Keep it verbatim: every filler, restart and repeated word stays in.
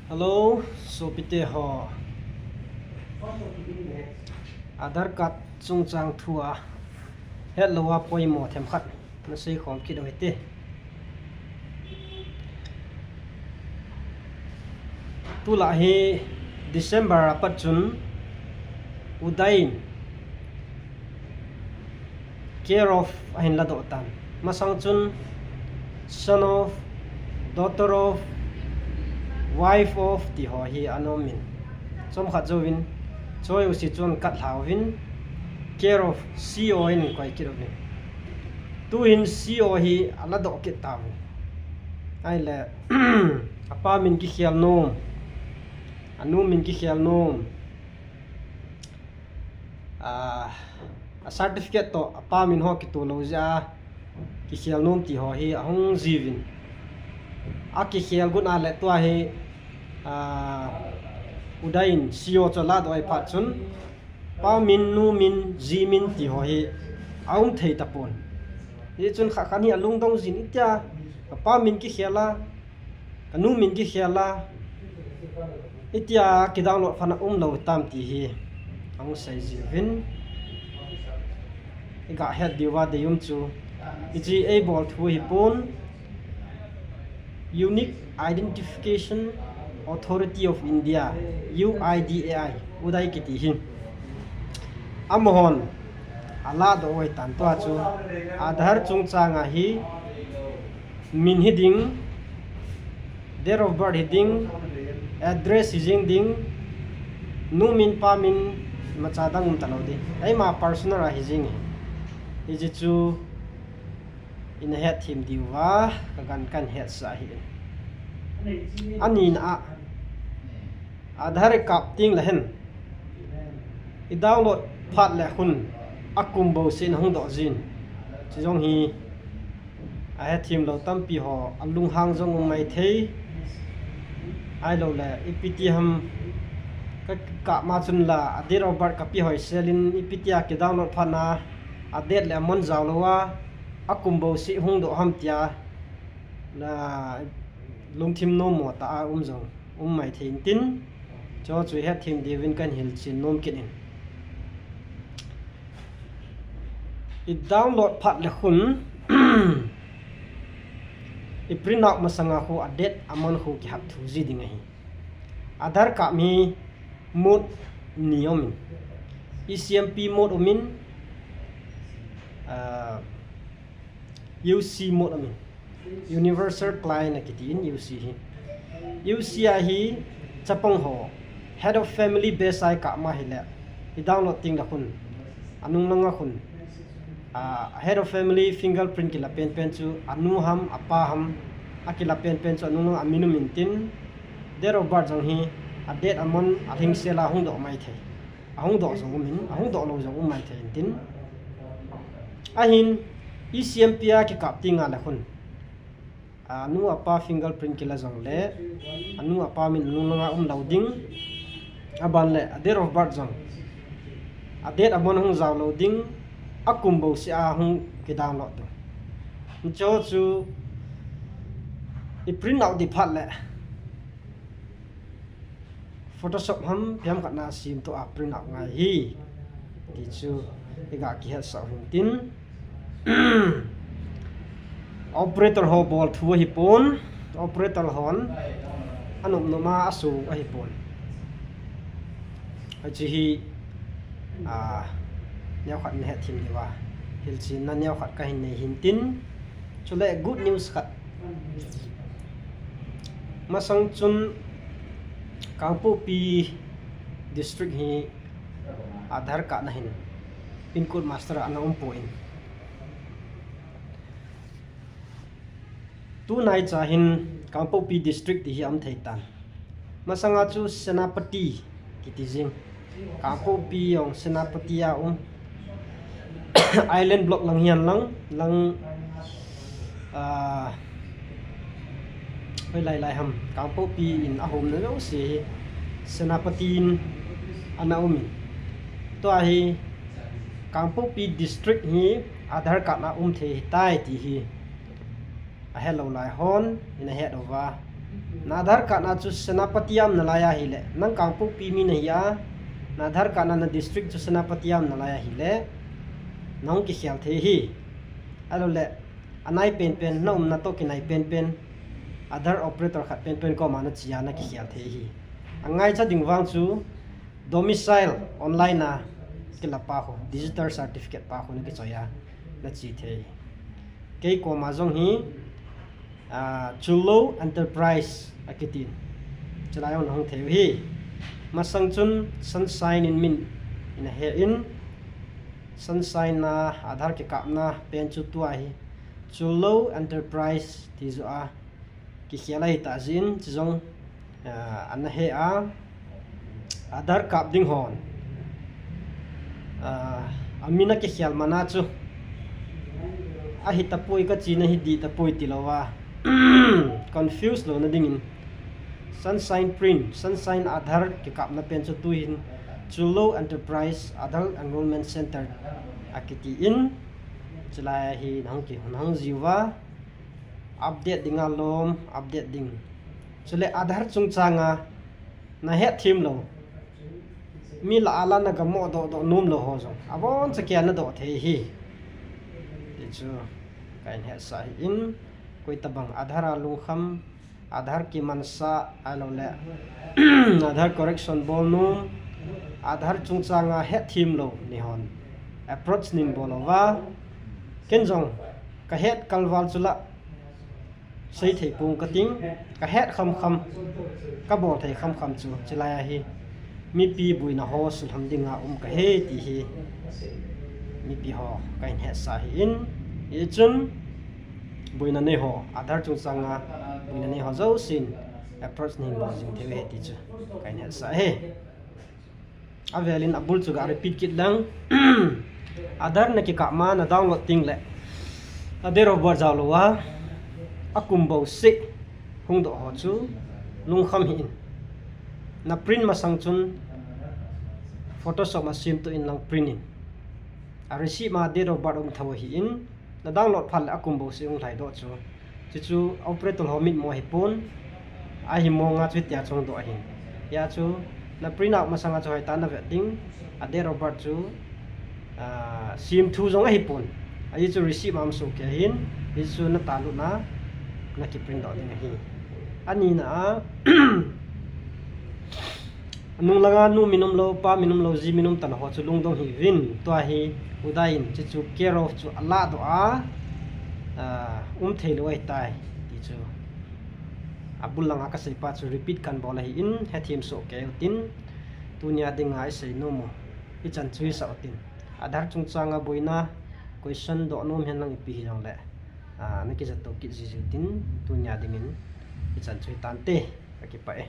Hello, sopite ho. Aadhaar card chungchang thua hetlou a poimo themkhat nasei khom kit u hite. Tulai hi December a pat chun Uday in care of ahin ladoh tan. Masang chun son of, daughter of, wife of ti ho hi ana um in. Chomkhat jouvin, choi u si chun kat lhauvin, care of C O in koi kit uvin. Tuhin C O hi aladoh kit tauvin. Ahile, apa min kikhel nom, anu min kikhel nom, a, a certificate toh apa min ho kitoh lou jeh a kikhel nom ti ho hi ahung jiuvin. Akikhel got a le tua hi, a, Uday in C O chu aladoh a pat chun, pa min, nu min, ji min ti ho hi aum thei tapon. Hichun khat khat hi alungdong jin, itia kapa min kikhel a, kanu min kikhel a, itia kidownload phat a umlou tam ti hi ahung sei jiuvin. Iga het diuva deium chu, hiche eibol thu hipon, Unique Identification Authority of India, U I D A I, Uday kiti hi. Amahon aladoh u ahitan, tua chu Aadhaar chungchang a hi min hiding, date of birth hiding, address hijing ding, nu min pa min, imacha dang umtalou ding, eima personal a hijing hi. Hiche chu ina hetthem diuva kagan kahin hetsah ahi. Anina a, Aadhaar ikap teng le hin, idownload phat le khun akum bouseh in ahung doh jin. Chujong hi ahetthemlou tampi ho alunghang jong um maithei. Ahiloule ipi ti ham, kakap ma chun la a date of birth kape hoisel in, ipi tia kidownload phat a a date le amonth jaolou a akum bouseh hung doh ham tia lungthim nommo tah a um jong um maithei intin, chuche chu hetthem diuvin kahin hilchen nom kit in. Idownload phat le khun iprint out masanga khu a date amonth khu kihap thu ji ding ahi. Aadhaar card hi mode ni aumin, E C M P mode aumin, ah, U C mode aumin, Universal Client akitin U C hi. U C a hi chapang ho, head of family base a ikap ma hile, idownload teng le khun, anung langa khun, ah, head of family fingerprint kila penpen chu anu ham apa ham akila penpen chu anung langa amin um intin, date of birth jong hi a date amonth alhingsel a hung doh maithei. Ahung doh jong umin, ahung doh lou jong um maithei intin. Ahin, E C M P a kikap tenga le khun, anu apa fingerprint kila jongle, anu apa min anung langa umlou ding. Aban le a date of birth jong, a date amonth hung jaolou ding, akum bouseh a hung kidownload ding. Chuche chu iprint out ding phat le Photoshop ham ipi ham khat na semtoh a print out ngai ahi, ti chu iga kihetsah u hintin. Operator ho bol thu ahipon, operator hon anop nop a aso ahipon. Hiche hi, ah, neokhat nahetthem diuva hilchenna neokhat kahin nei hintin. Chule good news khat. Masang chun Kangpokpi district hi Aadhaar card na hin pin code master ana umpon, tunaicha hin Kangpokpi district ti hi aum thei tan. Masanga chu Senapati kiti jing. Kangpokpi jong Senapati a um. Island block lang hihen lang, lang, ah, hoilai lai ham, Kangpokpi in ahomna jouse hi Senapati in ana umin. Tua hi Kangpokpi district hi Aadhaar card a um thei ahitai ti hi ahelou lai hon ina het uva, Na Aadhaar card na chu Senapati a um nalai ahile, nang Kangpokpi mi nahi a, na Aadhaar card na na district chu Senapati a um nalai ahile, nahung kikhel thei ahi. Ahilouleh, anai penpen, na umna toh kinai penpen, Aadhaar operator khat penpen koma nache a nakikhel thei ahi. Angaicha ding vang chu, domicile online a kilapa khu, digital certificate pa khu nakichoi a, nache thei. Kei koma jong hi, ah, Chulou Enterprise akitin. Chulai jong nahung thei u ahi. Masang chun Sunshine in min ina he in, Sunshine na Aadhaar kikapna pen chu tua hi, Chulou Enterprise ti joh a kikhel ahi tah jeh in, chujong, ah, ana he a, Aadhaar kap ding hon, ah, amin akikhel mana chu, ahi tapoi kachena hi dih tapoi tilou a, confuse louna dingin, Sunshine Print, Sunshine Aadhaar kikapna pen chu tuhin, Chulou Enterprise Aadhaar Enrollment Center akitin, chulai hi nahung ki, nahung jiuva, update dinga lom, update ding. Chule Aadhaar chungchanga nahet themlou, mi lah a lah a nagamoh doh doh nomlou ho jong, aboncha kia nadoh thei ahi, ti chu kahin hetsah ahin, koi tabang Aadhaar a lungkham, Aadhaar kimansah, ahilouleh, Aadhaar correction bol nom, Aadhaar chungchanga het themlou nahon approach neibol uva, ken jong kahet kalval chu lah, sei thei pong kating, kahet khamkham, kabol thei khamkham chu, chulai ahi, mipi boina ho sulham dinga um kahi ti hi, mipi ho kahin hetsah ahin, hichun, boina nei ho, Aadhaar chungchanga boina nei ho jousen approach neibol jing thei u ahi ti chu kahin hetsah ahi. Avelin abul chu ga repeat kit lang. Aadhaar nakikap ma na download tengle, a date of birth jaolou a, akum bouseh hungdoh ho chu lungkham hih in. Na print masang chun Photoshop a semtoh in lang print in. A receipt ma date of birth um thou ahin, na download phat le akum bouseh hung lhaidoh chu, chuchu operator ho mitmo ahipon, ahi monga chu hitia chu hungdoh ahin. Hia chu na print out masanga chu hoitah a navet ding, a date of birth chu, ah, semthu jong ahipon. Ajeh chu receipt ma um sohkei ahin, hichu natahlutna, naki print doh ding ahi. Anina a, anung langa nu min umlou, pa min umlou, ji min um talou ho chu lungdong hih uvin, tua hi Uday in chuchu care of chu alahdoh a, ah, um theilou ahitai, ti chu abul langa kaseipa chu repeat kahin bol ahin, hethem sohkei utin, tunia dinga isei nom u, ichan chu hisah utin. Aadhaar chungchanga boina, question doh nom hen lang ipi hijongle, ah, nakijat tou kit jiu jiu tin, tunia dingin ichan chu hitante, kakipah e.